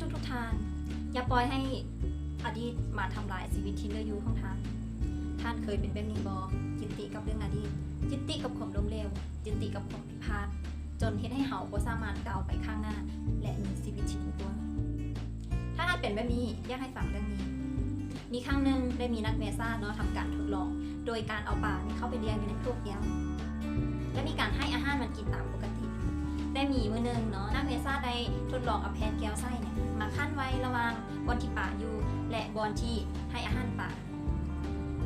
ທຸກໆທ່ານ, ຢ່າປ່ອຍໃຫ້ອະດີດມາທຳລາຍຊີວິດທີ່ເຫຼືອຢູ່ຂອງທ່ານ. ທ່ານເຄີຍເປັນແບບນີ້ບໍ່? ຍຶດຕິກັບເລື່ອງອະດີດ, ຍຶດຕິກັບຄວາມລົ້ມເຫຼວ, ຍຶດຕິກັບຄວາມຜິດພາດ, ຈົນເຮັດໃຫ້ເຮົາບໍ່ສາມາດກ້າວໄປຂ້າງໜ້າ ແລະ ມີຊີວິດທີ່ດີກວ່າ. ຖ້າທ່ານເປັນແບບນີ້, ຢາກໃຫ້ຟັງເລື່ອງນີ້. ມີຄັ້ງໜຶ່ງໄດ້ມີນັກໄວຍາສາດເນາະ ທຳການທົດລອງ ໂດຍການເອົາປານີ້ເຂົ້າໄປລ້ຽງຢູ່ໃນໂຖແກ້ວ ແລະ ມີການໃຫ້ອາຫານມັນກິນຕາມປົກກະຕິ. ແຕ່ມີມື້ໜຶ່ງເນາະ ນັກໄວຍາສາດໄດ້ທົດລອງເອົາແຜ່ນແກ້ວໃສນີ້ມາຂັ້ນໄວ້ລະຫວ່າງບ່ອນທີ່ປາຢູ່ ແລະ ບ່ອນທີ່ໃຫ້ອາຫານປາ.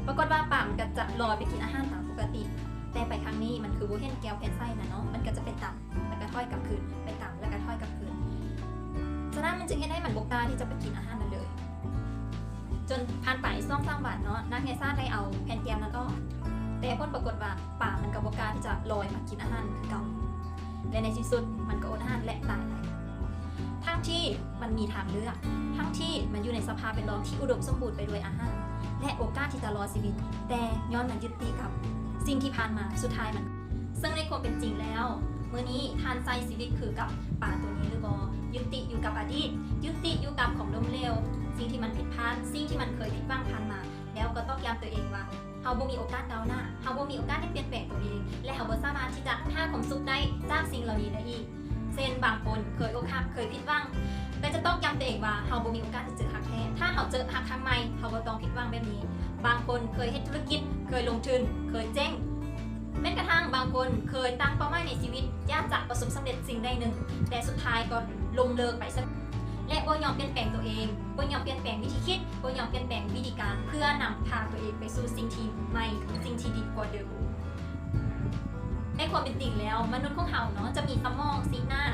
ປາກົດວ່າປາມັນກໍຈະລອຍໄປກິນອາຫານຕາມປົກກະຕິ, ແຕ່ໄປຄັ້ງນີ້ມັນຄືບໍ່ເຫັນແກ້ວແຜ່ນໃສນັ້ນເນາະ, ມັນກໍຈະໄປຕາມ ແລ້ວກໍຖອຍກັບຄືນ, ໄປຕາມ ແລ້ວກໍຖອຍກັບຄືນ. ສະນັ້ນມັນຈຶ່ງເຮັດໃຫ້ມັນບໍ່ກ້າທີ່ຈະໄປກິນອາຫານນັ້ນເລີຍ. ຈົນຜ່ານໄປສອງສາມວັນເນາະ, ນັກໄວຍາສາດໄດ້ເອົາແຜ່ນແກ້ວນັ້ນອອກ, ແຕ່ຜົນປາກົດວ່າປາມັນກໍບໍ່ກ້າທີ່ຈະລອຍມາກິນອາຫານຄືເກົ່າ, ແລະ ໃນທີ່ສຸດມັນກໍອົດອາຫານ ແລະ ຕາຍໄປ. ທັງທີ່ມັນມີທາງເລືອກ, ທັງທີ່ມັນຢູ່ໃນສະພາບແວດລ້ອມທີ່ອຸດົມສົມບູນໄປດ້ວຍອາຫານ ແລະ ໂອກາດທີ່ຈະລອດຊີວິດ, ແຕ່ຍ້ອນມັນຍຶດຕິກັບສິ່ງທີ່ຜ່ານມາ, ສຸດທ້າຍມັນ ເຊິ່ງໃນຄວາມເປັນຈິງແລ້ວ, ມື້ນີ້ທ່ານໃຊ້ຊີວິດຄືກັບປາໂຕນີ້ຫຼືບໍ່? ຍຶດຕິຢູ່ກັບອະດີດ, ຍຶດຕິຢູ່ກັບຄວາມລົ້ມເຫຼວ, ສິ່ງທີ່ມັນຜິດພາດ, ສິ່ງທີ່ມັນເຄີຍຜິດຫວັງຜ່ານມາ, ແລ້ວກໍຕອກຢ້ຳຕົວເອງວ່າ ເຮົາບໍ່ມີໂອກາດກ້າວໜ້າ, ເຮົາບໍ່ມີໂອກາດທີ່ປ່ຽນແປງຕົວເອງ ແລະ ເຮົາບໍ່ສາມາດທີ່ຈະຫາຄວາມສຸກໄດ້ຈາກສິ່ງເຫຼົ່ານີ້ໄດ້ອີກ. ເຊັ່ນ ບາງຄົນເຄີຍອົກຫັກ, ເຄີຍຜິດຫວັງ, ແຕ່ຈະຕອກຢ້ຳຕົວເອງວ່າ ເຮົາບໍ່ມີໂອກາດທີ່ຈະຮັກແທ້. ຖ້າເຮົາເຈີຮັກຄັ້ງໃໝ່, ເຮົາບໍ່ຕ້ອງຜິດຫວັງແບບນີ້. ບາງຄົນເຄີຍເຮັດທຸລະກິດ, ເຄີຍລົງທຶນ, ເຄີຍເຈັ້ງ. ແມ່ນກະທັ່ງບາງຄົນເຄີຍຕັ້ງເປົ້າໝາຍໃນຊີວິດ ຢາກຈະປະສົບສຳເລັດສິ່ງໃດໜຶ່ງ, ແຕ່ສຸດທ້າຍກໍລົ້ມເລີກໄປຊະ ແລະ ບໍ່ຍອມປ່ຽນແປງຕົວເອງ, ບໍ່ຍອມປ່ຽນແປງວິທີຄິດ, ບໍ່ຍອມປ່ຽນແປງວິທີການ ເພື່ອນຳພາຕົວເອງໄປສູ່ສິ່ງທີ່ໃໝ່, ສິ່ງທີ່ດີກວ່າເດີມ. ໃນຄວາມເປັນຈິງແລ້ວ, ມະນຸດຂອງເຮົາເນາະ ຈະມີສະໝອງຊີກໜ້າ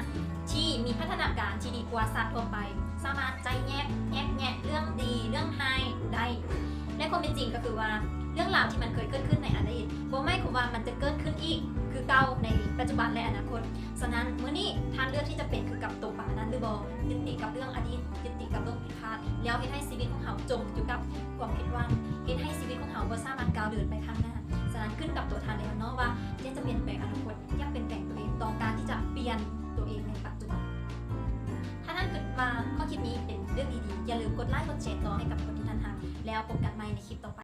ທີ່ມີພັດທະນາການທີ່ດີກວ່າສັດທົ່ວໄປ, ສາມາດໄຈ້ແຍກ, ແຍກແຍະເລື່ອງດີ, ເລື່ອງຮ້າຍໄດ້. ໃນຄວາມເປັນຈິງກໍຄືວ່າ ເລື່ອງລາວທີ່ມັນເຄີຍເກີດຂຶ້ນໃນອະດີດ ບໍ່ໝາຍຄວາມວ່າມັນຈະເກີດຂຶ້ນອີກຄືເກົ່າໃນປັດຈຸບັນ ແລະ ອະນາຄົດ. ສະນັ້ນ, ມື້ນີ້ທ່ານເລືອກທີ່ຈະເປັນຄືກັບໂຕປານັ້ນຫຼືບໍ່? ຍຶດຕິກັບເລື່ອງອະດີດ, ຍຶດຕິກັບເລື່ອງຜິດພາດ, ແລ້ວເຮັດໃຫ້ຊີວິດຂອງເຮົາຈົມຢູ່ກັບຄວາມຜິດຫວັງ, ເຮັດໃຫ້ຊີວິດຂອງເຮົາບໍ່ສາມາດກ້າວເດີນໄປຂ້າງໜ້າ. ສະນັ້ນ, ຂຶ້ນກັບໂຕທ່ານເອງເນາະວ່າ ຢາກຈະປ່ຽນແປງອະນາຄົດ, ຢາກປ່ຽນແປງຕົວເອງ, ຕ້ອງການທີ່ຈະປ່ຽນຕົວເອງໃນປັດຈຸບັນ. ຖ້າທ່ານຄິດວ່າຂໍ້ຄິດນີ້ເປັນເລື່ອງດີໆ, ຢ່າລືມກົດໄລກ໌ ກົດແຊຕໍ່ໃຫ້ກັບຄົນທີ່ທ່ານຮັກ. ແລ້ວພົບກັນໃໝ່ໃນຄລິບຕໍ່ໄປ.